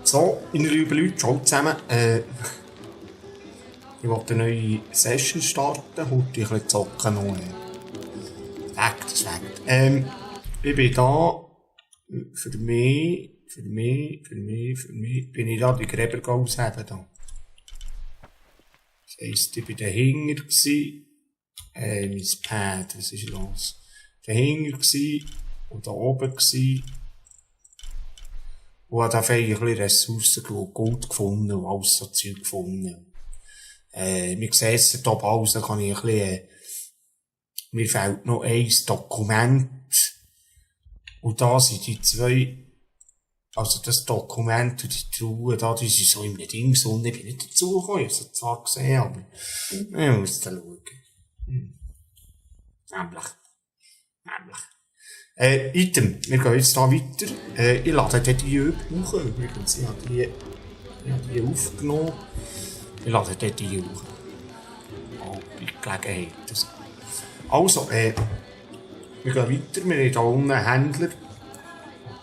So, meine lieben Leute, schaut zusammen. Ich wollte eine neue Session starten. Heute ein bisschen zocken noch. Weg, das ist weg. Ich bin da. Für mich bin ich da die Gräber ausheben. Da. Das heisst, ich war dahinter. Mein Pad, was ist los? Dahinter und da oben. Und habe da fein ein bisschen Ressourcen geschaut, Gold gefunden und alles so Zeug gefunden. Wir sehen es da oben alles, da kann ich ein bisschen, mir fehlt noch ein Dokument. Und da sind die zwei, also das Dokument und die Truhe da, die sind so in einem Ding so, ich bin nicht dazugekommen, ich habe es zwar gesehen, aber ich muss da schauen. Nämlich. Item, wir gehen jetzt hier weiter. Ich lade die hoch, übrigens, ich habe die aufgenommen. Ich lade die hoch. Oh, bei Gelegenheit. Also, wir gehen weiter, wir haben hier unten einen Händler.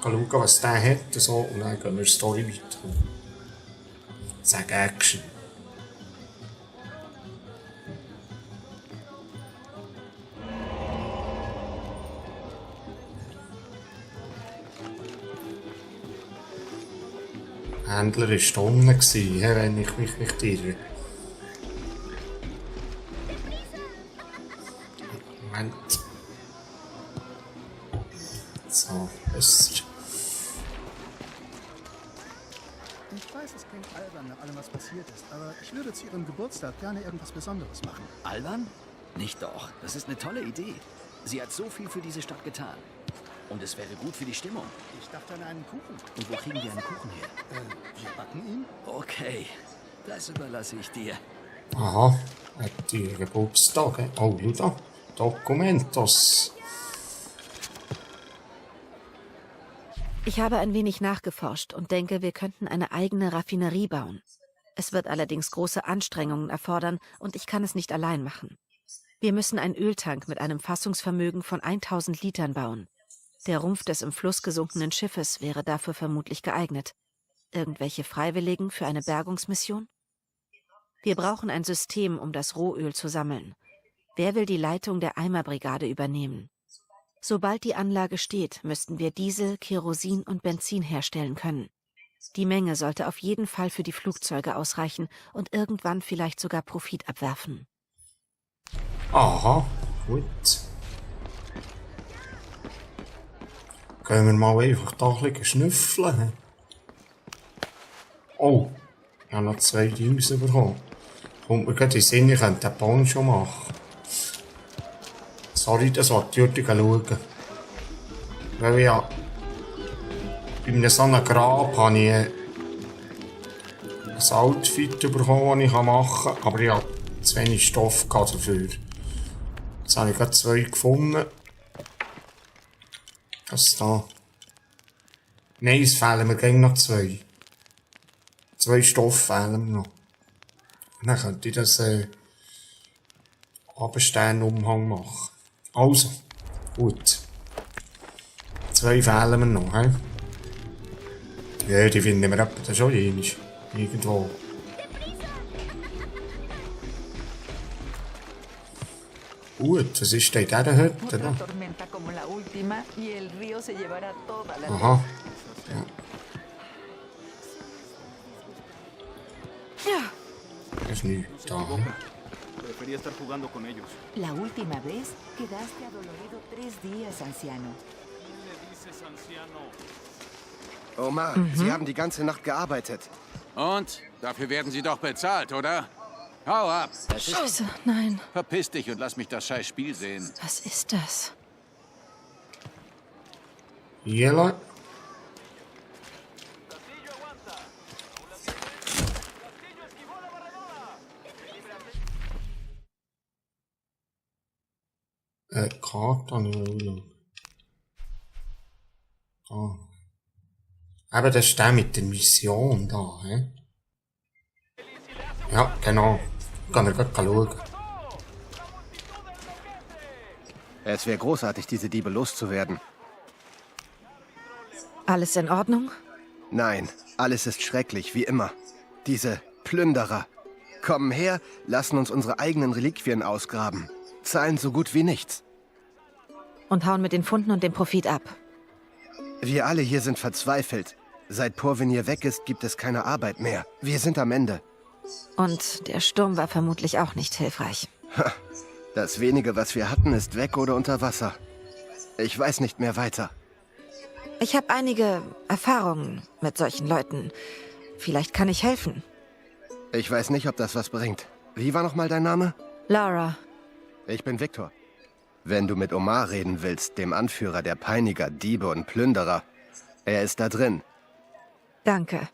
Schauen, was der hat, so, und dann gehen wir die Story weiter. Sag Action. Der Händler war da unten, wenn ich mich nicht irre. Moment. So, besser. Ich weiß, es klingt albern nach allem, was passiert ist, aber ich würde zu Ihrem Geburtstag gerne irgendwas Besonderes machen. Albern? Nicht doch. Das ist eine tolle Idee. Sie hat so viel für diese Stadt getan. Und es wäre gut für die Stimmung. Ich dachte an einen Kuchen. Und wo kriegen wir einen Kuchen her? Wir backen ihn? Okay, das überlasse ich dir. Aha, hat die Geburtstag. Oh, schau da. Dokumentos. Ich habe ein wenig nachgeforscht und denke, wir könnten eine eigene Raffinerie bauen. Es wird allerdings große Anstrengungen erfordern und ich kann es nicht allein machen. Wir müssen einen Öltank mit einem Fassungsvermögen von 1000 Litern bauen. Der Rumpf des im Fluss gesunkenen Schiffes wäre dafür vermutlich geeignet. Irgendwelche Freiwilligen für eine Bergungsmission? Wir brauchen ein System, um das Rohöl zu sammeln. Wer will die Leitung der Eimerbrigade übernehmen? Sobald die Anlage steht, müssten wir Diesel, Kerosin und Benzin herstellen können. Die Menge sollte auf jeden Fall für die Flugzeuge ausreichen und irgendwann vielleicht sogar Profit abwerfen. Aha, gut. Können wir mal einfach da ein bisschen schnüffeln? Oh, ich habe noch 2 Dings bekommen. Kommt mir gerade in den Sinn, ich könnte den Baum schon machen. Sorry, das wollte ich schauen. Weil ja, bei einem so einem Grab habe ich ein Outfit bekommen, das ich machen kann, aber ich habe zu wenig Stoff dafür. Jetzt habe ich gerade 2 gefunden. Das da. Nein, es fehlen mir gleich noch 2. 2 Stoffe fehlen mir noch. Und dann könnte ich das Abendsternumhang machen. Also, gut. 2 fehlen mir noch, he? Ja, die finden wir etwa schon irgendwo. Gut, was ist denn in dieser Hütte da? Aha. Ja. Das ist nichts da. Prefería estar jugando con ellos. La última vez quedaste adolorido 3 días, anciano. ¿Quién le dices anciano? Omar, Sie haben die ganze Nacht gearbeitet. Und? Dafür werden Sie doch bezahlt, oder? Hau ab! Scheiße, nein. Verpiss dich und lass mich das scheiß Spiel sehen. Was ist das? Yellow. Karte habe ich auch noch. Da. Eben, das ist der mit der Mission da, hä? Ja, genau. Kann ich gerade schauen. Es wäre großartig, diese Diebe loszuwerden. Alles in Ordnung? Nein, alles ist schrecklich, wie immer. Diese Plünderer kommen her, lassen uns unsere eigenen Reliquien ausgraben, zahlen so gut wie nichts. Und hauen mit den Funden und dem Profit ab. Wir alle hier sind verzweifelt. Seit Porvenir weg ist, gibt es keine Arbeit mehr. Wir sind am Ende. Und der Sturm war vermutlich auch nicht hilfreich. Das wenige, was wir hatten, ist weg oder unter Wasser. Ich weiß nicht mehr weiter. Ich habe einige Erfahrungen mit solchen Leuten. Vielleicht kann ich helfen. Ich weiß nicht, ob das was bringt. Wie war nochmal dein Name? Laura. Ich bin Viktor. Wenn du mit Omar reden willst, dem Anführer der Peiniger, Diebe und Plünderer, er ist da drin. Danke.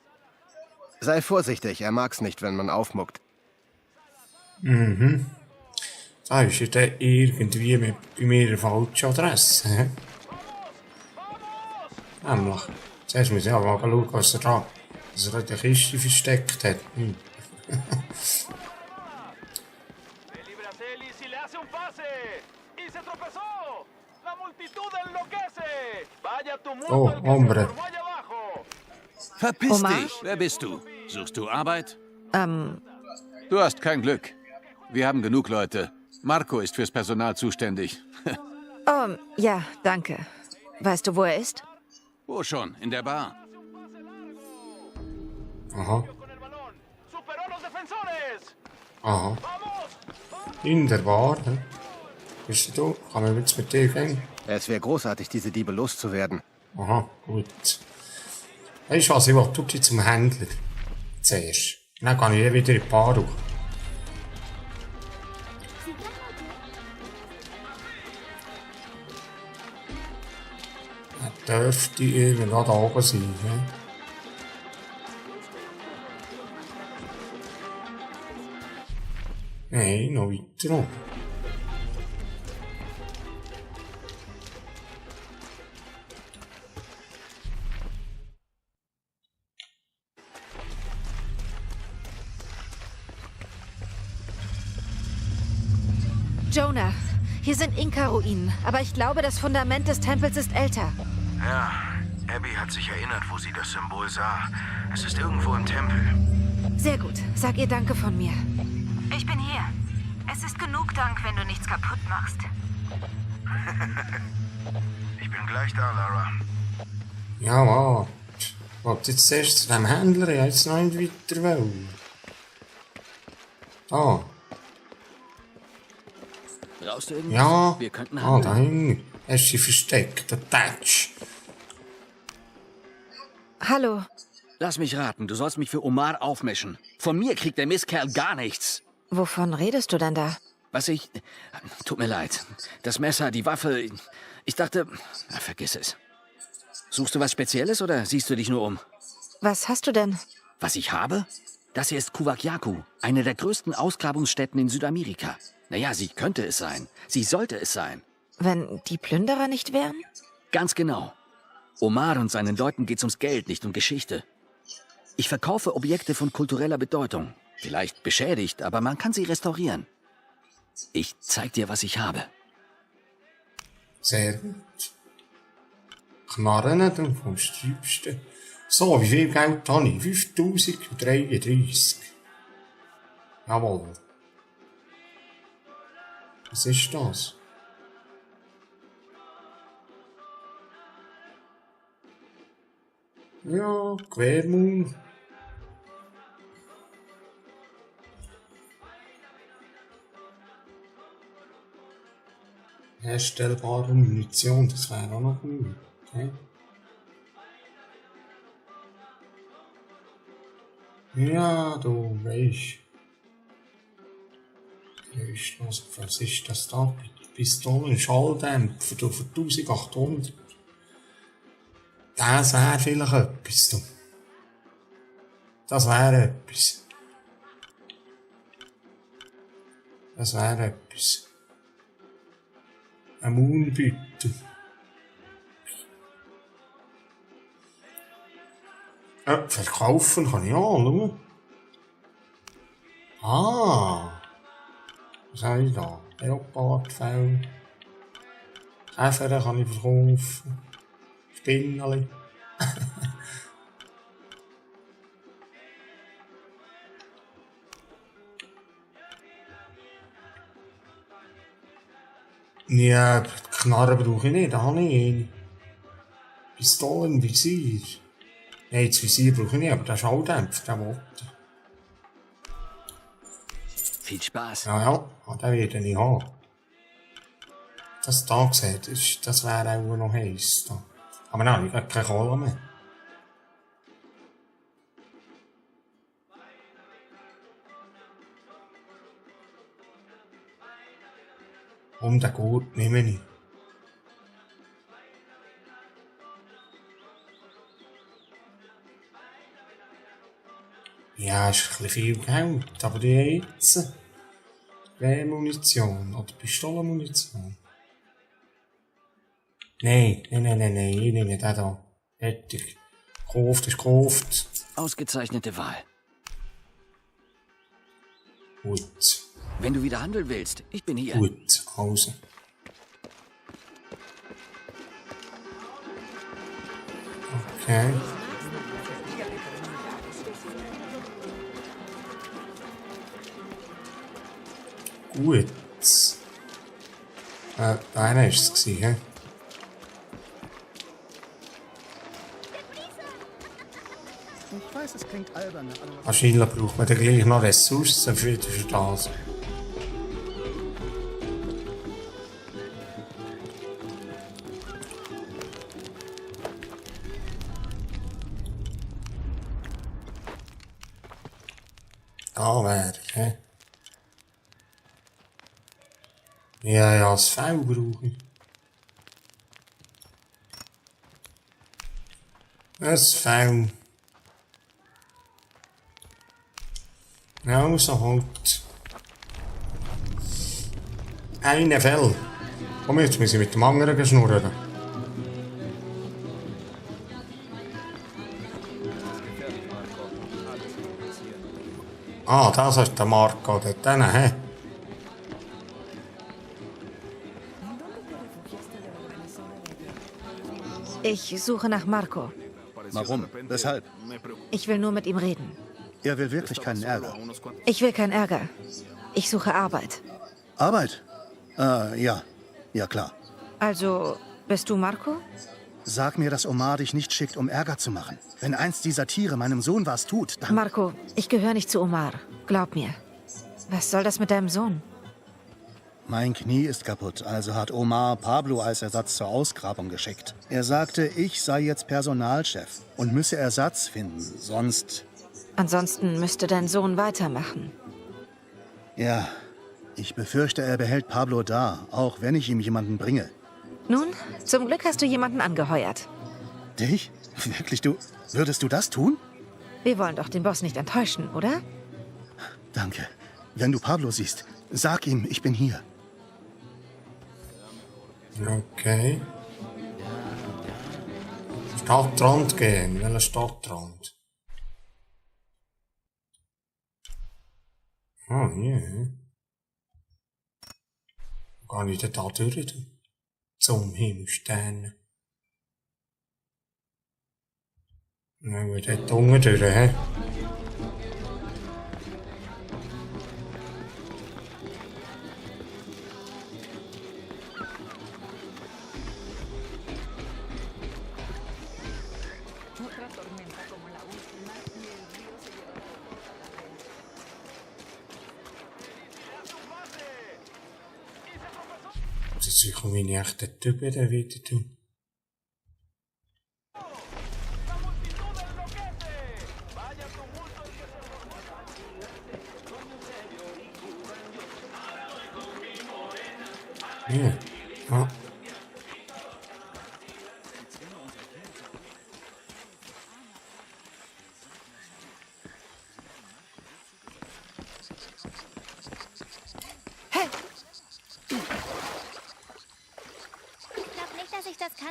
Sei vorsichtig, er mag's nicht, wenn man aufmuckt. Da ist ja dann irgendwie bei mir eine falsche Adresse. He? Nämlich, zuerst muss ich aber mal schauen, was da in der Kiste versteckt hat. Oh, Hombre. Verpiss Omar? dich! Wer bist du? Suchst du Arbeit? Ähm, Du hast kein Glück. Wir haben genug Leute. Marco ist fürs Personal zuständig. oh, ja, danke. Weißt du, wo er ist? Wo schon? In der Bar. Aha. Aha. In der Bar, ne? Bist du da? Kann man jetzt mit dir gehen? Es wäre großartig, diese Diebe loszuwerden. Aha, gut. Weißt du was, ich will dich zum Händler. Zuerst. Dann gehe ich wieder in die Bar hoch. Er dürfte irgendwo da oben sein. Ne? Nein, noch weiter oben. Jonah, hier sind Inka-Ruinen, aber ich glaube, das Fundament des Tempels ist älter. Ja, Abby hat sich erinnert, wo sie das Symbol sah. Es ist irgendwo im Tempel. Sehr gut. Sag ihr Danke von mir. Ich bin hier. Es ist genug Dank, wenn du nichts kaputt machst. Ich bin gleich da, Lara. Ja, warte. Ich wollte jetzt zuerst zu dem Händler, ich jetzt noch nicht weiter wollen. Ah, Brauchst du irgendwas? ja. Wir könnten Ah, handeln. da hinten. Hast du sie versteckt, der Tatsch. Hallo. Lass mich raten, du sollst mich für Omar aufmischen. Von mir kriegt der Mistkerl gar nichts. Wovon redest du denn da? Was ich... Tut mir leid. Das Messer, die Waffe... Ich dachte... Vergiss es. Suchst du was Spezielles oder siehst du dich nur um? Was hast du denn? Was ich habe? Das hier ist Kuwakyaku, eine der größten Ausgrabungsstätten in Südamerika. Naja, sie könnte es sein. Sie sollte es sein. Wenn die Plünderer nicht wären? Ganz genau. Omar und seinen Leuten geht's ums Geld, nicht um Geschichte. Ich verkaufe Objekte von kultureller Bedeutung. Vielleicht beschädigt, aber man kann sie restaurieren. Ich zeig dir, was ich habe. Sehr gut. Knarren dann vom Sträubsten. So, wie viel Geld habe ich? 5033. Jawohl. Was ist das? Ja, Quermund. Herstellbare Munition, das wäre auch noch gut. Okay. Ja, du weißt. Was ist das da? Pistolen, Schalldämpfer, du für 1800. Das wäre vielleicht etwas, du. Das wäre etwas. Das wäre etwas. Ein Moonbütte. Ja, verkaufen kann ich auch, schau. Ah. Was habe ich da? Leopardfell. Käfer kann ich verkaufen. Spinneli. Ja, Knarre brauche ich nicht, da habe ich eine. Pistolen, Visier. Nein, das Visier brauche ich nicht, aber der Schalldämpfer, der wollte. Viel Spaß. Ja, den werde ich haben. Das da gesehen, das wäre auch noch heiß. Da. Aber nein, ich habe keine Kohle mehr. Den Gurt nehme ich. Ja, ist ein bisschen viel Geld, aber die jetzt. Munition oder Pistolenmunition. Nein, ich nehme den da. Fertig. Gekauft ist gekauft. Ausgezeichnete Wahl. Gut. Wenn du wieder handeln willst, ich bin hier. Gut, also. Okay. Gut. Einer ist es gewesen, hä? Ich weiß, es klingt albern, aber Wahrscheinlich braucht man dann gleich noch Ressourcen für das. Da wäre ich, hä? Ja, das Fell brauche ich. Das Fell. Ja, so halt. Eine Fell. Komm, jetzt muss ich mit dem anderen schnurren. Ah, das ist der Marco dort, hä? Ich suche nach Marco. warum? Weshalb? Ich will nur mit ihm reden. Er will wirklich keinen Ärger. Ich will keinen Ärger. Ich suche Arbeit. Arbeit? Ja. Ja, klar. Also, bist du Marco? Sag mir, dass Omar dich nicht schickt, um Ärger zu machen. Wenn eins dieser Tiere meinem Sohn was tut, dann... Marco, ich gehöre nicht zu Omar. Glaub mir. Was soll das mit deinem Sohn? Mein Knie ist kaputt, also hat Omar Pablo als Ersatz zur Ausgrabung geschickt. Er sagte, ich sei jetzt Personalchef und müsse Ersatz finden, sonst... Ansonsten müsste dein Sohn weitermachen. Ja, ich befürchte, er behält Pablo da, auch wenn ich ihm jemanden bringe. Nun, zum Glück hast du jemanden angeheuert. Dich? Wirklich, du? Würdest du das tun? Wir wollen doch den Boss nicht enttäuschen, oder? Danke. Wenn du Pablo siehst, sag ihm, ich bin hier. Okay. Stadtrand gehen. Welcher Stadtrand? Ah, hier. Gar nicht da durch. Zum Himmelstern. Na gut, dort unten durch, hä? Dus ik kom hier niet echt de tuppen, dat weet je toen. Ja, ja.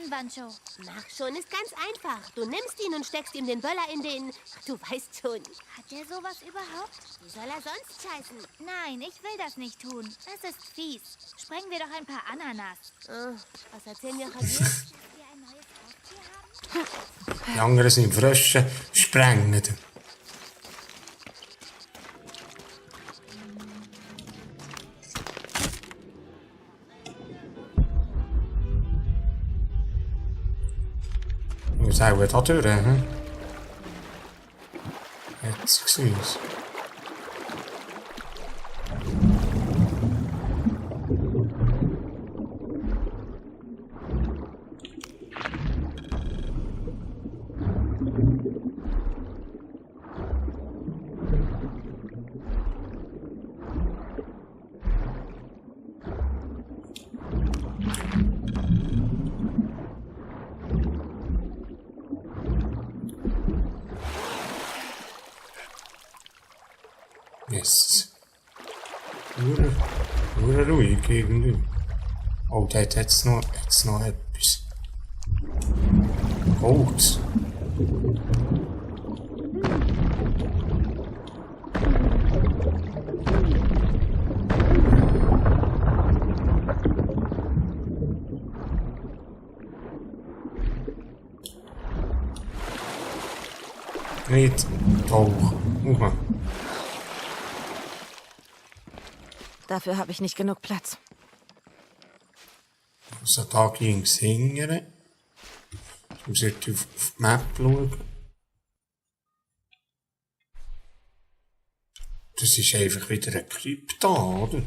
Bancho. Mach schon, ist ganz einfach. Du nimmst ihn und steckst ihm den Böller in den... Du weißt schon. Hat der sowas überhaupt? Wie soll er sonst scheißen? Nein, ich will das nicht tun. Das ist fies. Sprengen wir doch ein paar Ananas. Was erzählen wir von dir? Dass wir ein neues Haustier haben? Die anderen sind Frösche, sprengen. muss auch da durch, hm? Jetzt gesehen. Yes. Nur ruhig irgendwie. Oh, da hat jetzt noch etwas. Gold. Nicht tauchen. Dafür habe ich nicht genug Platz. Also da ging es hingern. Ich muss jetzt auf die Map schauen. Das ist einfach wieder ein Krypta, oder?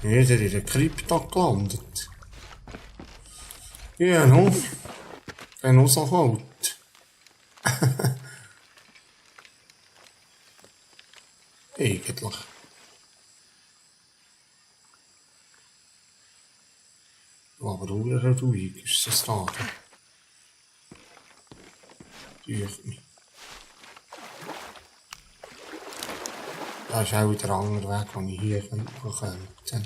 Wieder in der Krypta gelandet. Ja, no. Dann so halt. Eigentlich. Aber ruhig ist das da. Durch mich. Da ist auch wieder ein anderer Weg, den ich hier könnte.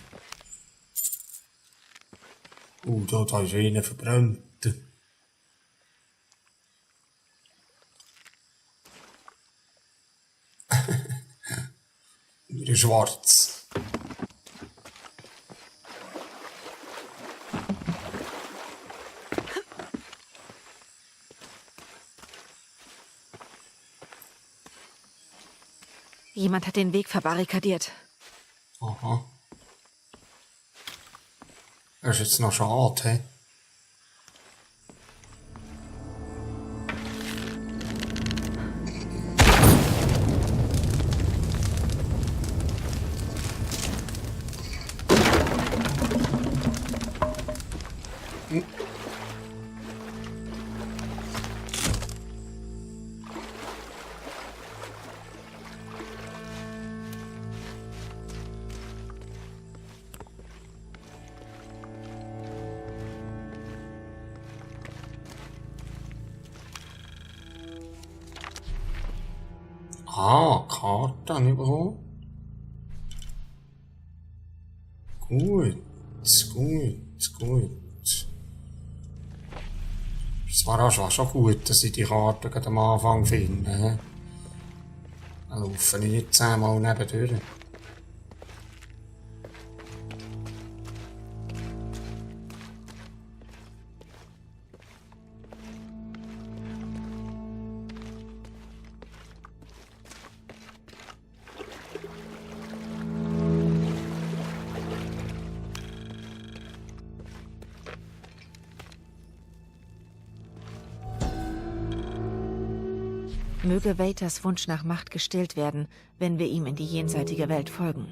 Da ist einer verbrannt. Wieder schwarz. Jemand hat den Weg verbarrikadiert. Aha. Das ist jetzt noch schade, hä? Ah, Karte habe ich bekommen. Gut. Es war auch schon gut, dass ich die Karte gerade am Anfang finde. Dann laufe ich nicht 10-mal nebendurch. Möge Vaters Wunsch nach Macht gestillt werden, wenn wir ihm in die jenseitige Welt folgen.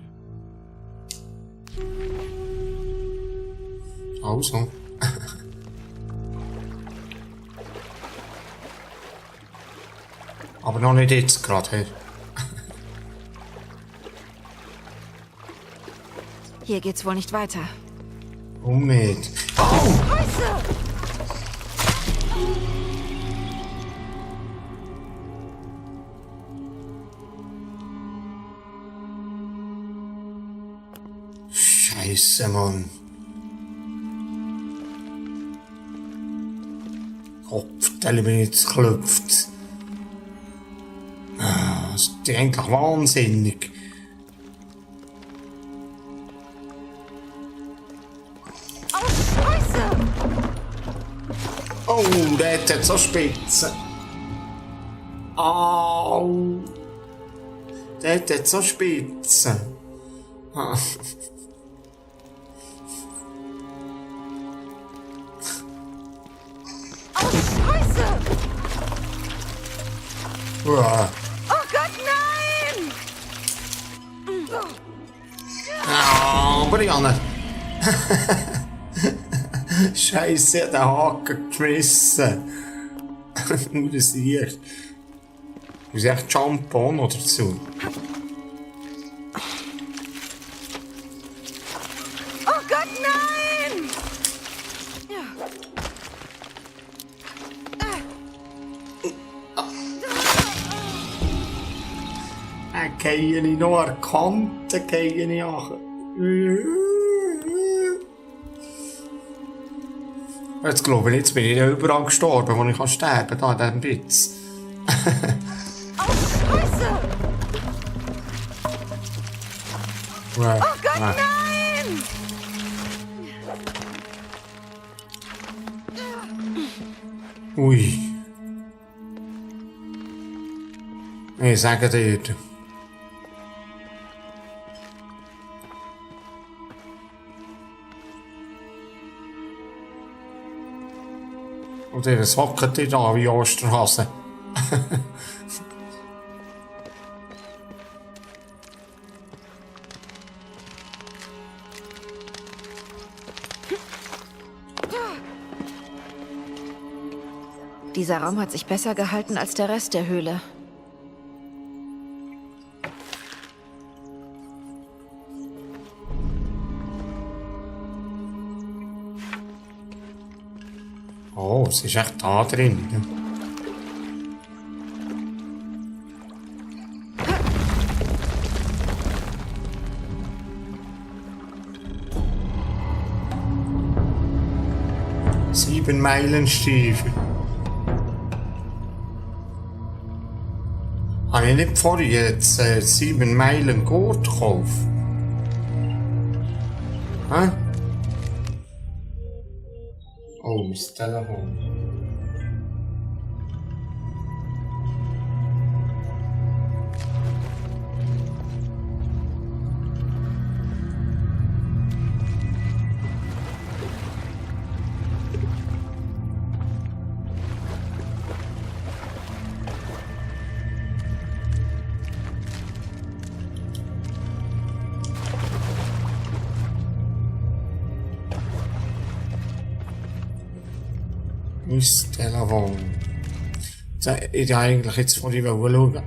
Also. Aber noch nicht jetzt gerade. Hier geht's wohl nicht weiter. Nicht. Oh! Scheiße, Mann. Kopfteile bin jetzt geklopft. Das ist eigentlich wahnsinnig. Oh, Scheiße! Oh, der hat jetzt so Spitze. Au. Der hat jetzt so Spitze. Ah. Oh, Scheiße! Uah. Oh Gott, nein! Ah, Brianne. Scheiße, der Haken geschmissen. Nur das hier. Muss ich echt Jambon oder so? Oh Gott, nein! Gehe ich noch an die Kante, gehe ich an. Jetzt glaube ich, jetzt bin ich ja überall gestorben, wo ich sterben kann, da in diesem Bitz. Oh, Scheiße! Oh Gott, nein! Ui. Ich sage dir. Und ihr hockt ihr da wie Osterhase. Dieser Raum hat sich besser gehalten als der Rest der Höhle. Oh, es ist echt da drin. Sieben Meilenstiefel. Habe ich nicht vorhin jetzt 7 Meilen Gurt gekauft? Hä? Oh, mein Telefon. Mein Telefon. Ich wollte eigentlich jetzt vor die schauen.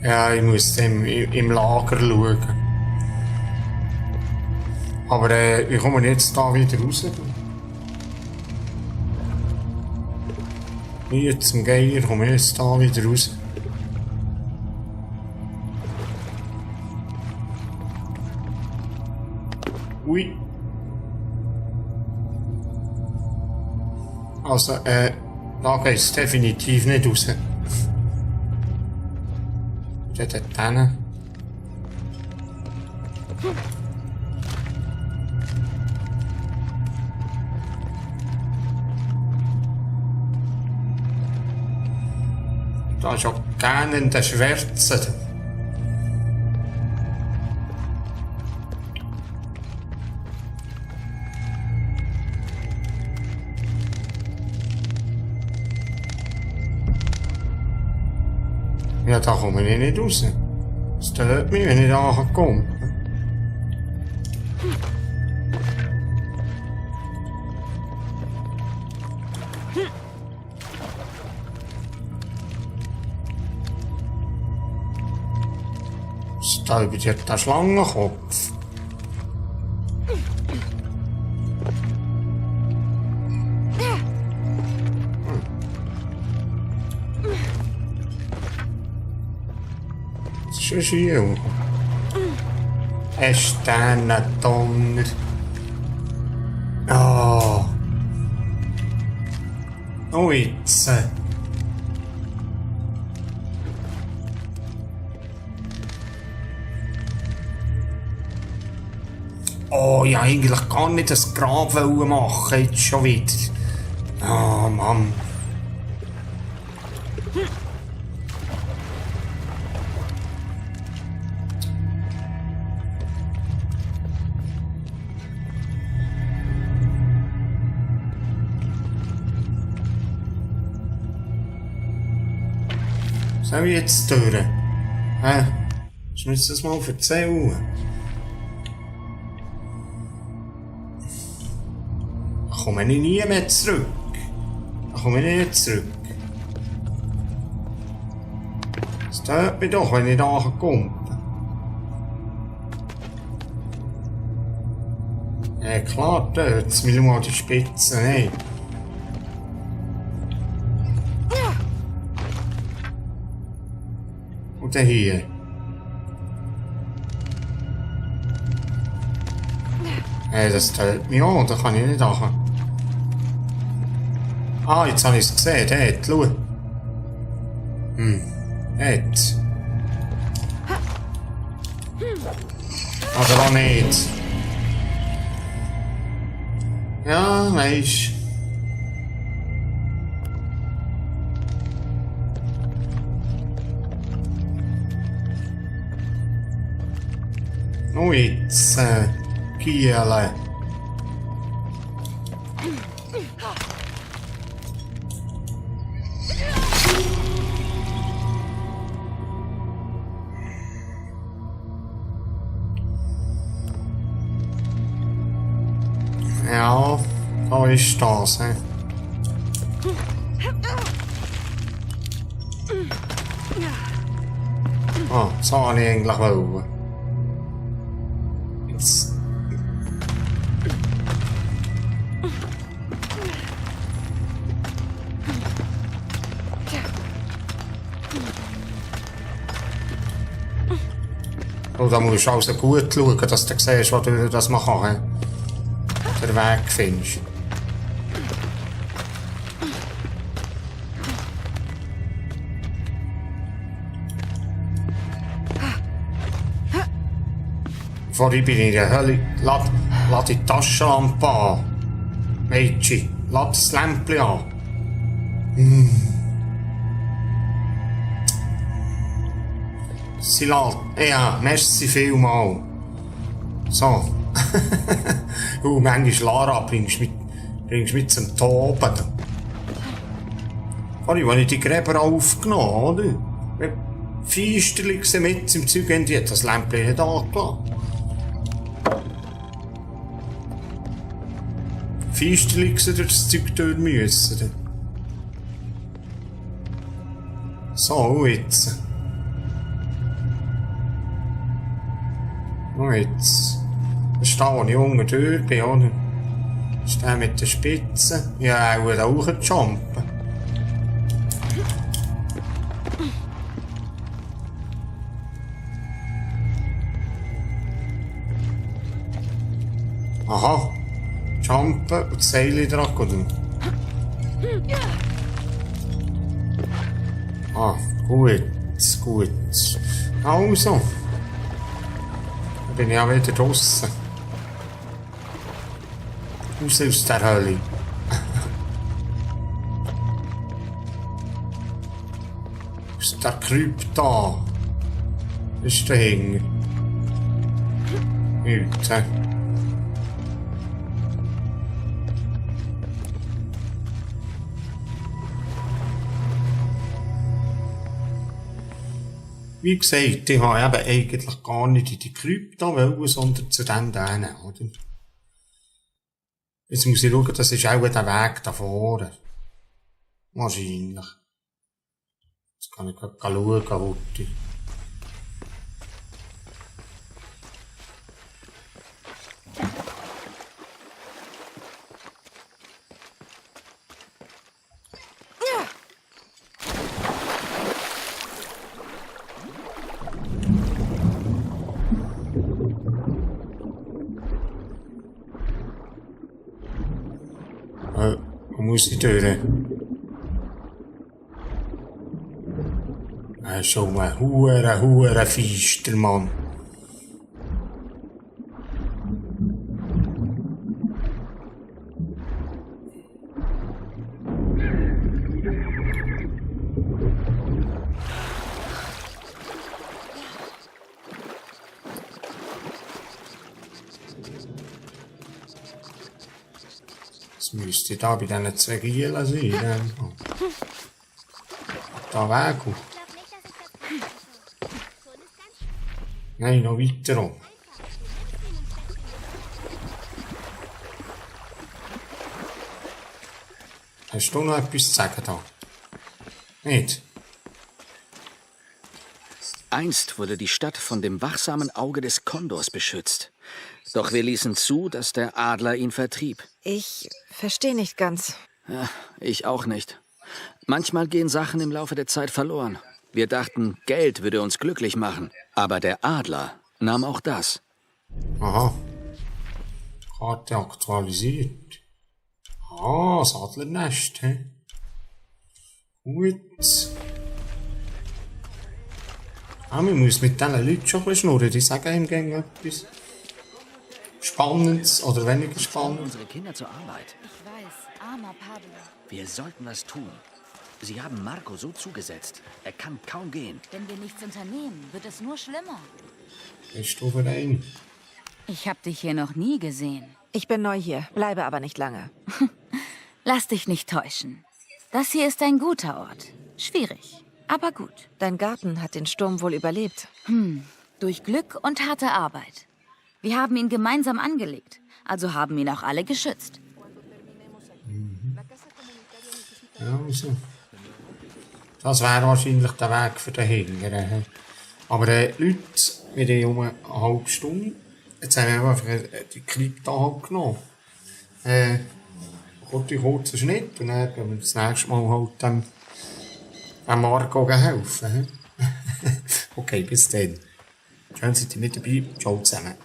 Ja, ich muss im Lager schauen. Aber wie komme ich jetzt da wieder raus? Hier zum Geier komme ich jetzt da wieder raus. Ui. Also, da geht es definitiv nicht raus. Dort hin. Da ist auch gerne der Schwärze. Ja, da komme ich nicht raus. Es stört mich, wenn ich da komme. Da über der Schlangenkopf. Das ist ein Schiel. Ein Sternendonner. Oh. Oh, jetzt. Oh, ja, eigentlich gar nicht das Grab machen, jetzt schon wieder. Oh, Mann. Soll ich jetzt durch? Ich muss das mal erzählen. Da komme ich nie mehr zurück. Da komme ich nicht zurück. Es stört mich doch, wenn ich da komme. Ja klar, dort. Jetzt will ich mal die Spitze nehmen. Und dann hier. Das tötet mich an, da kann ich nicht machen. Ah, jetzt habe ich es gesehen, dort, schau. Dort. Aber auch nicht. Ja, weisst. Oh, jetzt, Kiele. Ja, da ist das, hä? Ah, das habe ich eigentlich wollen. Jetzt. Oh, da musst du also gut schauen, dass du siehst, was du das machen kannst. Den Weg findest. Vorhin bin ich in der Hölle. Lass die Taschenlampe an. Mädchen, lass das Lämpchen an. Sie lässt. Ja, merci vielmal. So. Manchmal Lara bringst du mit zum Toben. Vorhin, als ich die Gräber aufgenommen habe, Feisterlich mit im Zeug haben, die hat das Lämpchen nicht angelassen. Feisterlich durch das Zeug durch müssen. So, jetzt. Und jetzt. Da stehe ich unten durch, bin, oder? Das ist der mit der Spitze. Ja, auch da hochjumpen. Aha. Jumpen und das Seil dran, oder? Ah, gut, gut. Also. Dann bin ich auch wieder draussen. Raus aus der Hölle. Aus der Krypta. Was ist dahinter? Nichts, hä? Wie gesagt, ich habe eben eigentlich gar nicht in die Krypta wollen, sondern zu dem denen, oder? Jetzt muss ich schauen, das ist auch der Weg da vorne. Wahrscheinlich. Jetzt kann ich gerade schauen, heute. Wo muss ich durch? Schon mal hure Feister, Mann. Das müsste da bei diesen zwei Gielen sein. Da weg. Ich glaube nicht, dass Nein, noch weiter um. Hast du noch etwas zu sagen da? Nicht? Einst wurde die Stadt von dem wachsamen Auge des Kondors beschützt. Doch wir ließen zu, dass der Adler ihn vertrieb. Ich verstehe nicht ganz. Ja, ich auch nicht. Manchmal gehen Sachen im Laufe der Zeit verloren. Wir dachten, Geld würde uns glücklich machen. Aber der Adler nahm auch das. Aha. Karte aktualisiert. Ah, das Adlernest, hä? Gut. Ah, man muss mit diesen Leuten schon ein bisschen schnurren. Die sagen ihm gerne etwas Spannendes oder weniger spannend. Unsere Kinder zur Arbeit. Ich weiß, armer Pablo. Wir sollten was tun. Sie haben Marco so zugesetzt. Er kann kaum gehen. Wenn wir nichts unternehmen, wird es nur schlimmer. Bist du überein? Ich habe dich hier noch nie gesehen. Ich bin neu hier, bleibe aber nicht lange. Lass dich nicht täuschen. Das hier ist ein guter Ort. Schwierig, aber gut. Dein Garten hat den Sturm wohl überlebt. Durch Glück und harte Arbeit. Wir haben ihn gemeinsam angelegt, also haben ihn auch alle geschützt. Ja, also. Das wäre wahrscheinlich der Weg für den Hingern. Aber Leute, wir haben um eine halbe Stunde. Jetzt haben wir einfach die Krypta halt genommen. Kurzer Schnitt und dann gehen wir das nächste Mal halt dem Marco helfen. Okay, bis dann. Schön, seid ihr mit dabei. Ciao zusammen.